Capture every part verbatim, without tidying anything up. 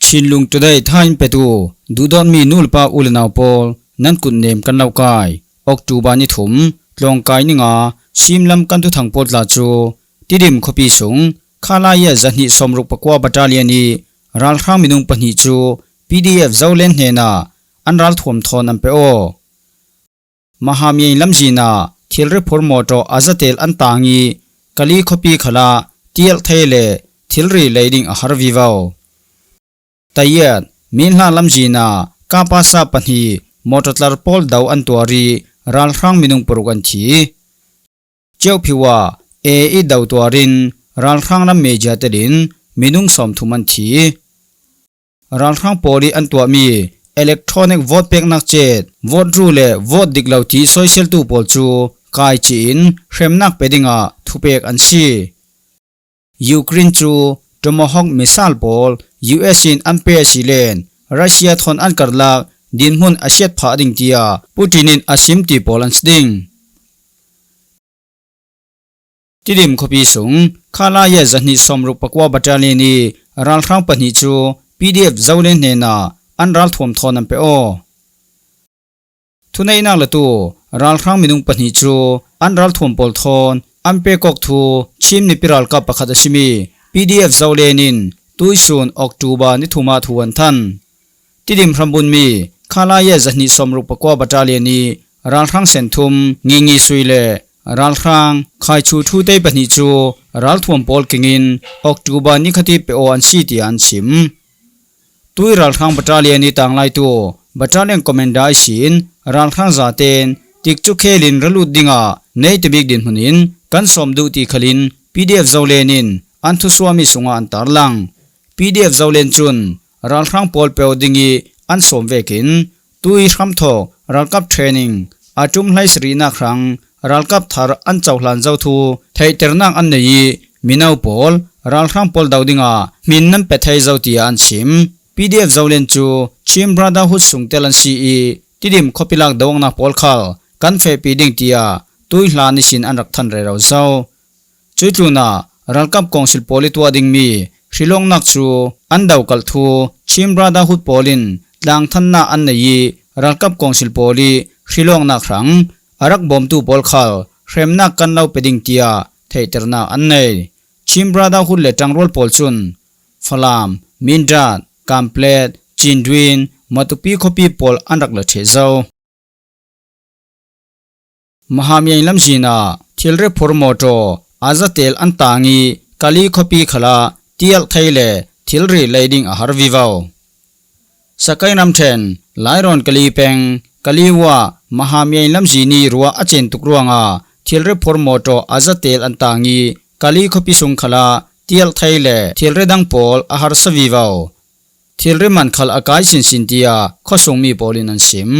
Chinlung Today thain petu, duhdawtmi nu le pa u le nau pawl, nan kutnem kan lo kai. October ni thum, tlawngkai ni nga, simlam kan thuthang pawl tla cu, Tidim khuapi sung, Khalaya zahnih sawmruk pakua battalion ih ralhrang minung pahnih cu P D F Zoland hnenah an ralthuam thawn an pe aw. Mahamyaing lamzin ah thilri phur mawtaw a zatel an tang ih Kali khuapi khalah tialh thei le thilri lei ding a har vivo. Tayat, Minhla lamzin ah kapasa pahnih mawtaw tlar pawl do an tuar ih ralhrang minung paruk an thi. Ciauhphiu ah A ih do tuar in ralhrang lam mejia telin minung sawmthum an thi. Ralhrang pawl ih an tuahmi electronic vote peknak cet, vote ru le vote dik lo ti soiseltu pawl cu kai cih in hremnak pe dingah thupek an si. Ukraine cu Tomahawk missile pawl U S in an pe a si len Russia thawn an karlak dinhmun a siat phah ding tiah Putin in a sim ti pawl an si ding. Tidim khuapi sung Khalaya zahnih sawmruk pakua battalion ih ralhrang pahnih cu P D F Zoland hnenah an ralthuam thawn an pe aw. Thuneihnak latu ralhrang minung pahnih cu an ralthuam pawl thawn an pek awk thu Chin mipi ralkap pakhat a simi P D F Zoland in tuihsun October ni thum ah thu an than. Tidim hrambunmi Khalaya zahnih sawmruk pakua battalion ih ralhrang senthum Ngingi Sui le ralhrang Khaichu Thu Tei pahnih cu ralthuam pawl kengin October ni khat ih pe aw an si tiah an sim. Tui ralhrang battalion ih tanglaitu battalion commander ihsin ralhrang zaten tikcu khelin ra lut dingah nei ti bik dinhmun in kan sawm duh ti khalin P D F Zoland in an thusuahmi sungah an tarlang. P D F Zoland cun ralhrang pawl pe aw ding ih an sawm vekin tui hramthawk ralkap training a ṭum hleisarihnak hrang ralkap thar an cohlan zo thu theihternak an nei ih mino pawl ralhrang pawl do dingah hmin nan pe thei zo tiah an sim. P D F Zoland cu Chin Brotherhood sungtel an si ih Tidim khuapi lak do awknak pawl khal kan fehpi ding tiah tui hlan ihsin an rak than rero zo. Cuih tlunah ralkap kawngsil pawl ih tuah dingmi hrilawknak cu an dokalh thu Chin Brotherhood pawl in tlangthannak an nei ih ralkap kawngsil pawl ih hrilawknak hrang a rak bawmtu pawl khal hremnak kan lo pe ding tiah theihternak an nei. Chin Brotherhood le ṭangrual pawl cun Falam, Mindat, Kanpetlet, Chindwin, Matupi khuapi pawl an rak la ṭheh zo. Mahamyaing lamzin ah thilri phur mawtaw a zatel an tang ih Kali khuapi khalah tialh thei le thilri lei ding a har vivo. Sagaing ramṭhen, Lairawn Kali peng, Kali uah Mahamyaing lamzin ih ruah a cen tuk ruangah thilri phur mawtaw a zatel an tang ih Kali khuapi sung khalah tialh thei le thilri dang pawl a harsa vivo. Thilri man khal a kai sinsin tiah khuasungmi pawl in an sim.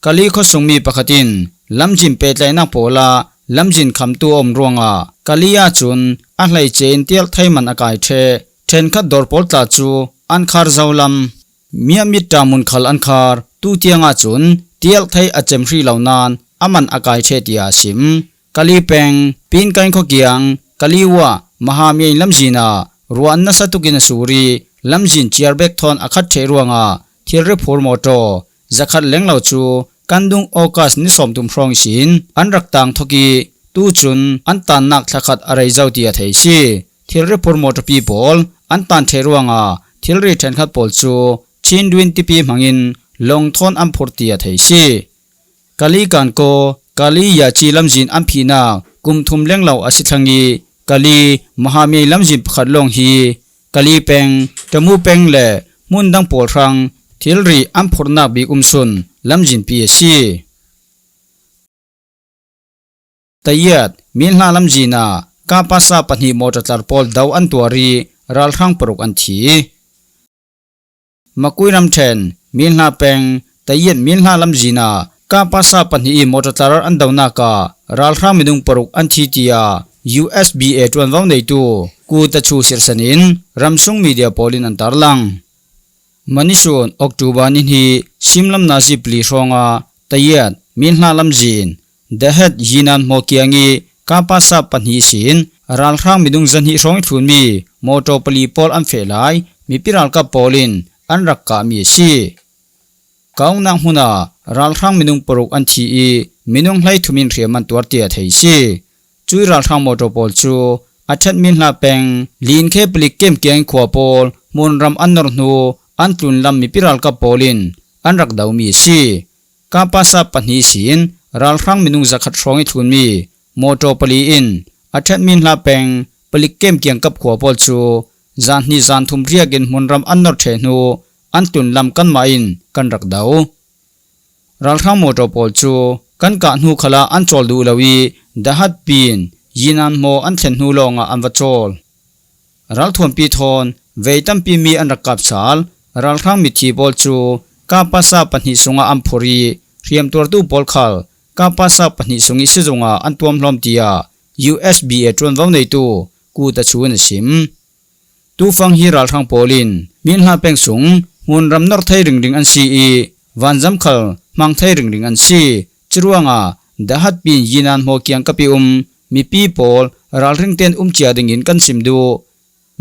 Kali khuasungmi pakhat in lamzin pehtlaihnak pawl ah lamzin khamtu a um ruangah Kali ahcun a hleice in tialh thei man a kai ṭheh. Ṭhenkhat dawr pawl tla cu an khar zo lam. Miahmit ṭamun khal an khar. Tu tiang ahcun tialh thei a cem hrih lo nain a man a kai ṭheh tiah a sim. Kali peng, Pinkain khuakiang, Kali uah Mahamyaing lamzin ah ruah nasa tukin a sur ih lamzin ciar bek thawn a khat ṭheh ruangah thilri phur mawtaw zakhat lenglo cu kan dung August ni sawmthum hrawng ihsin an rak tang thawk ih tu cun an tannak thlakhat a rei zo ti a thei si. Thilri phur mawtawpi pawl an tan ṭheh ruangah thilri ṭhenkhat pawl cu Chindwin tipi hmangin lawng thawn an phurh ti a thei si. Kali Kankaw, Kali Yaci lamzin an phihnak kum thum lenglo a si thlang ih Kali Mahamyaing lamzin pakhat lawng hi Kali peng, Tamu peng le hmun dang pawl hrang thilri an phurhnak bik um sun lamzinpi a si. Tayat, Minhla lamzin ah kapasa pahnih mawtaw tlar pawl do an tuar ih ralhrang paruk an thi. Makui ramṭhen, Minhla peng, Tayat Minhla lamzin ah kapasa pahnih ih mawtaw tlar an donak ah ralhrang minung paruk an thi tiah U S B A ṭuanvo neitu Ku Tachu sirsan in ramsung media pawl in an tarlang. Manisun October ni hnih simlam nazi pali hrawngah Tayat Minhla lamzin Dahat Yinan hmawkiang ih kapasa pahnih ihsin ralhrang minung zahnih hrawng ih thlunmi mawtaw pali pawl an feh lai. mipi ralkap pawl in an rak kahmi a si. Kahawngnak hmunah ralhrang minung paruk an thi ih minung hleithum in hriam an tuar tiah thei si. Cuih ralhrang mawṭaw pawl cu a ṭhatmi hla peng Linkhe palik kem kiang khua pawl hmunram an nor hnu an tlunlam mipi ralkap pawl in an rak domi a si. Kapasa pahnih ihsin ralhrang minung zakhat hrawng ih thlunmi mawṭaw pali in a ṭhatmi hla peng palik kem kiangkap khua pawl cu zan hnih zan thum riak in hmunram an nor ṭheh hnu an tlunlam kanmah in kan rak do. Ralhrang mawṭaw pawl cu kan kah hnu khalah an cawl duh lo ih dahat pin Yinan maw an thlen hnu lawngah an va cawl. Ralthuampi thawn vei tampi mi an rak kap sal. Ralhrang mithi pawl cu Kapasa pahnih sungah an phurh ih hriamtuartu pawl khal Kapasa pahnih sung ih sizung ah an tuamhlawm, tiah U S B A ṭuanvo neitu Ku Ta Chu in a sim. Tufang hi ralhrang pawl in mi hla peng sung hmunram nor thei ringring an si ih vanzam khal hmang thei ringring an si. Curuangah dahat pin Yinan maw kiangkap ih um mipi pawl ralring tein um cia dingin kan sim duh.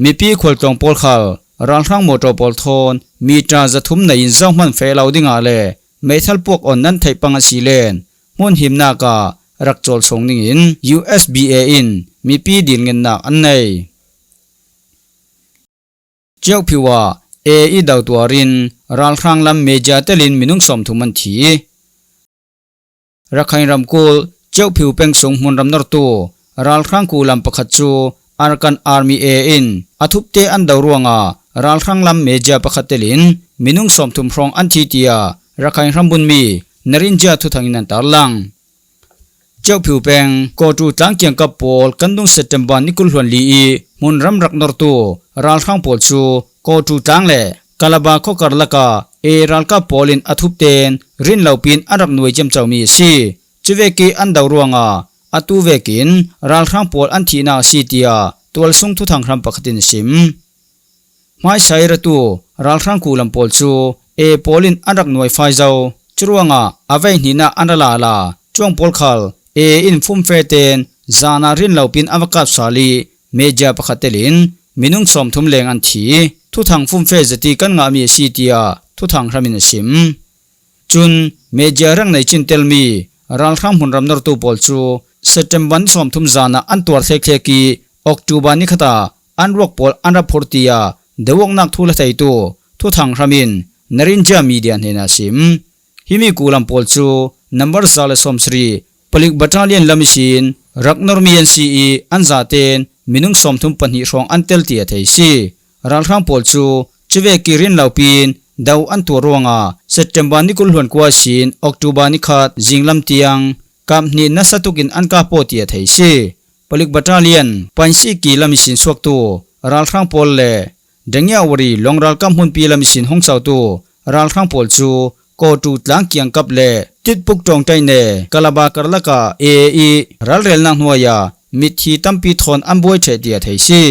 Mipi khualtlawng pawl khal ralhrang mawṭaw pawl thawn mita zathum nei in zohman feh lo dingah le meithal puak awn nan theih pang a si len hmun himnak ah rak cawlsawng dingin U S B A in mipi dilngennak an nei. Ciauhphiu ah A I do tuar in ralhrang lam meja telin minung sawmthum an thi. Rakhine ramkulh Ciauhphiu peng sung hmunram nortu ralhrang kulam pakhat cu Arakan Army A in a thupte an do ruangah ralhrang lam meja pakhat telin minung sawmthum hrawng an thi, tiah Rakhine hrambunmi Narinja thuthang in an tarlang. Ciauhphiu peng Kawtu tlang kiangkap pawl kan dung September ni kul hluan li ih hmunram rak nortu ralhrang pawl cu Kawtu tlang le Kalaba khuakar lakah A ralkap pawl in a thupten rin lopin a rak nuai ciamcomi a si. Cuvek ih an do ruangah atu vekin ralhrang pawl an thihnak a si, tiah tualsung thuthang hram pakhat in a sim. Hmaisa ih ratu ralhrang kulam pawl cu A pawl in an rak nuaifai zo. Curuangah a vei hnihnak an ra lala. Cuang pawl khal A in fumfe ten zana rin lopin a va kap sal ih meja pakhat telin minung sawmthum leng an thi. Thuthang fumfe zati kan ngahmi a si, tiah thuthang hram in a sim. Cun media rak nei cin telmi ralhrang hmunram nortu pawl cu September ni sawmthum zan ah an tuar thlekthlek ih October ni khat ah an ruak pawl an ra phurh, tiah do awknak thu la theitu thuthang hram in Narinja media hnenah a sim. Himi kulam pawl cu number za le sawmsarih palik battalion lam ihsin rak normi an si ih an zaten minung sawmthum pahnih hrawng an tel, tiah thei si. Ralhrang pawl cu cuvek ih rin lopin do an tuar ruangah September ni kul hluan kua ihsin October ni khat zinglam tiang kap hnih nasa tukin an kap aw, tiah thei si. Palik battalion Pansiki lam ihsin suaktu ralhrang pawl le Dangiawari long ralkap hmunpi lam ihsin hong cotu ralhrang pawl cu Kawtu tlang kiangkap le Titpuk ṭawngṭaih ne Kalaba karlak ah A ih ralrelnak hnuai ah mithi tampi thawn an buai ṭheh, tiah thei si.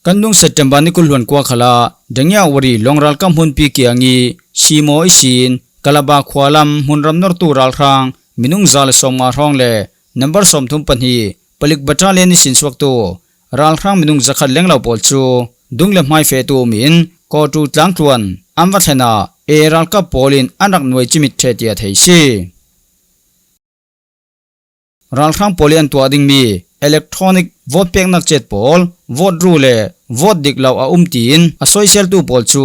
Kan dung September ni kul hluan kua khalah Dangiawari long ralkap hmunpi kiang ih Simaw ihsin Kalaba khua lam hmunram nortu ralhrang minung za le sawmnga hrawng le number sawmthum pahnih palik battalion ihsin suaktu ralhrang minung zakhat lenglo pawl cu dung le hmai fehtu um in Kawtu tlang tluan an va thlen ah A ralkap pawl in an rak nuai cimit ṭheh, tiah thei si. Ralhrang pawl ih an tuah dingmi electronic vote peknak cet pawl, vote ru le vote dik lo a um tiin a soiseltu pawl cu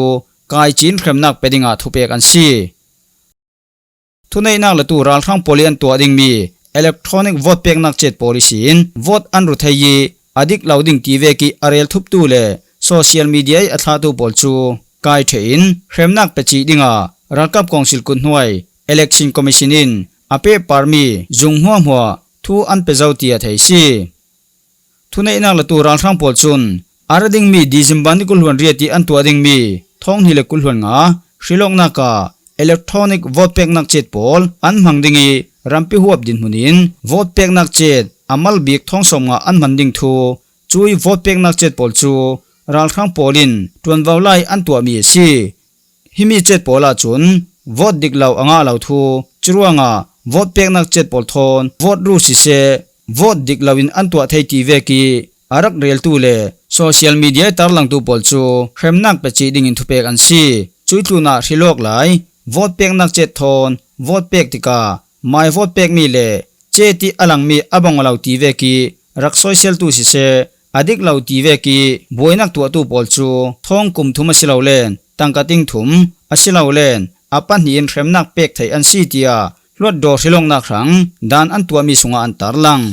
kaicin hremnak pe dingah thupek an si. Thuneihnak latu ralhrang pawl ih an tuah dingmi electronic vote peknak cet pawl ihsin vote an ru thei ih a dik lo ding ti vek ih a rel thuptu le social media ih a thlahtu pawl cu kai ṭheh in hremnak pe cih dingah ralkap kawngsil kut hnuai Election Commission in a pehparmi zung hmuahhmuah thu an pe zo, tiah thei si. Thuneihnak latu ralhrang pawl cun a ra dingmi December ni kul hluan riat ih an tuah dingmi thawng hnih le kul hluan nga hrilawknak ah electronic vote peknak cet pawl an hmang ding ih rampi huap dinhmun in vote peknak cet a mal bik thawng sawmnga an hman ding thu, cuih vote peknak cet pawl cu ralhrang pawl in ṭuanvo lai an tuahmi a si. Himi cet pawl ahcun vote dik lo a ngah lo thu, curuangah vote peknak cet pawl thawn vote ru siseh, vote dik loin an tuah thei ti vek ih a rak reltu le Social media tarlangtu pawl cu hremnak pe cih dingin thupek an si. Cuih tlunah hrilawk lai vote peknak cet thawn vote pek tikah mai vote pekmi le cet ih a langmi a bang aw lo ti vekih rak soiseltu siseh, a dik lo ti vekih buainak tuahtu pawl cu thawng kum thum a si lo len tangka ting thum a si lo len a pahnih in hremnak pek theih an si, tiah hluatdaw hrilawknak hrang dan an tuahmi sungah an tarlang.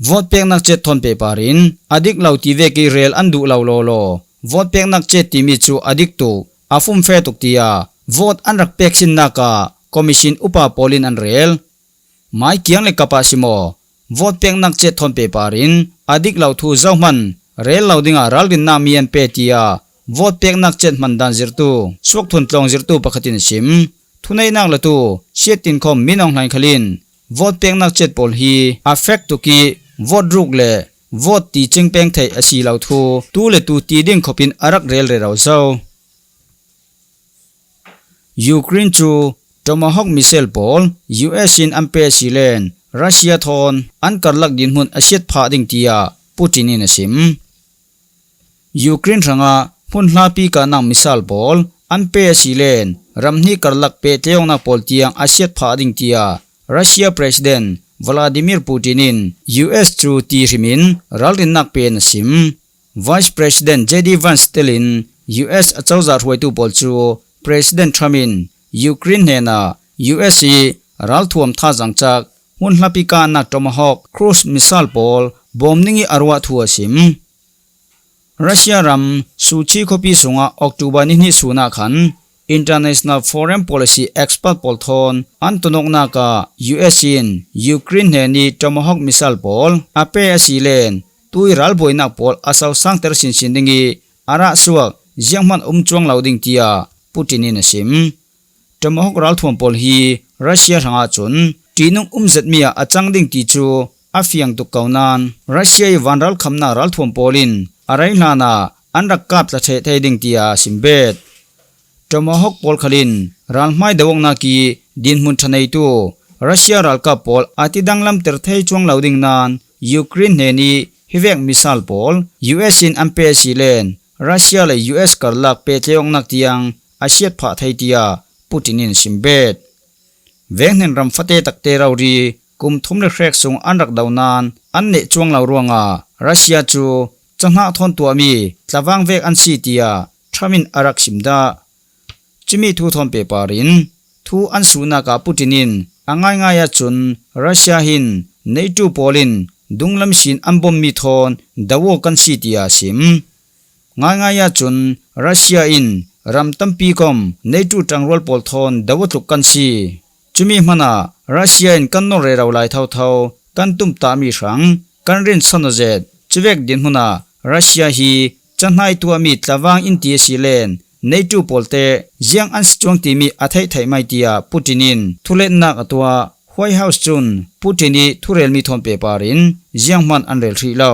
Vote peknak cet thawn pehpar in a dik lo ti vekih rel an duh lo lawlaw, vote peknak cet timi cu a dik tuk, a fumfe tuk, tiah vote an rak pek sinnak ah commission upa pawl in an rel. Mai kiang le kap ah si maw, vote peknak cet thawn pehpar in a dik lo thu zohman rel lo dingah ralrinnak mi an pe, tiah vote peknak cet hman dan zirtu suakthun tlawng zirtu pakhat in a sim. Thuneihnak latu siattin khawm Min Aung Hlaing khal in vote peknak cet pawl hi a fek tuk ih vote ruk le vote ti cing peng theih a si lo thu tu le tu ti ding khop in a rak rel rero zo. Ukraine cu Tomahawk missile pawl U S in an pe a si len Russia thawn an karlak dinhmun a siat phah ding, tiah Putin in a sim. Ukraine hrangah hmun hlapi kahnak missile pawl an pe a si len ram hnih karlak pehtlaihawknak pawl tiang a siat phah ding, tiah Russia President Vladimir Putin in U S cu ti hrim in ralrinnak pe in a sim. Vice President J D Vance telin U S acozah hruaitu pawl cu President Trump in Ukraine hnenah U S ih ralthuam thazaang cak hmun hlapi kahnak Tomahawk cruise missile pawl bawm ning ih a ruah thu a sim. Russia ram Sochi khuapi sungah October ni hnih sun ah khan International Foreign Policy expert pawl thawn an tonawknak ah U S in Ukraine hnen ih Tomahawk missile pawl a pe a si len tui ralbuainak pawl a sosangter sinsin ding ih a rahsuak zianghman um cuang lo ding, tiah Putin in a sim. Tomahawk ralthuam pawl hi Russia hrangah cun ṭihnung um zetmi ah a cang ding ti cu a fiang tuk ko nain Russia ih vanralkhamnak ralthuam pawl in a rei hlanah an rak kap tla ṭheh thei ding, tiah a sim bet. Tomahawk pawl khal in ralhmai do awknak ih dinhmun ṭha neitu Russia ralkap pawl a tidanglamter thei cuang lo ding nain Ukraine hnen ih hivek missile pawl U S in an pe a si len Russia le U S karlak pehtlaih awknak tiang a siat phah thei, tiah Putin in sim bet. Venghnen ram fate takte rori kum thum le hrek sung an rak do nain an neh cuang lo ruangah Russia cu cahnah thawn tuahmi tlavang vek an si, tiah Trump in a rak sim dah. Cumi thu thawn pehpar in thu an suhnak ah Putin in a ngaingai ahcun Russia hin NATO pawl in dunglam sin an bommi thawn do aw kan si, tiah a sim. Ngaingai ahcun Russia in ram tampi kom NATO ṭangrual pawl thawn do aw tluk kan si. Cumi hmanah Russia in kan nor rero lai thotho kan tumtahmi hrang kan rinsan aw zet. Cuvek dinhmun ah Russia hi cahnai tuahmi tlavang in ti a si len NATO pawlte ziang an si cuang timi a theih theih mai, tiah Putin in thuletnak a tuah. White House cun Putin ih thurelmi thawn pehpar in zianghman an rel hrih lo.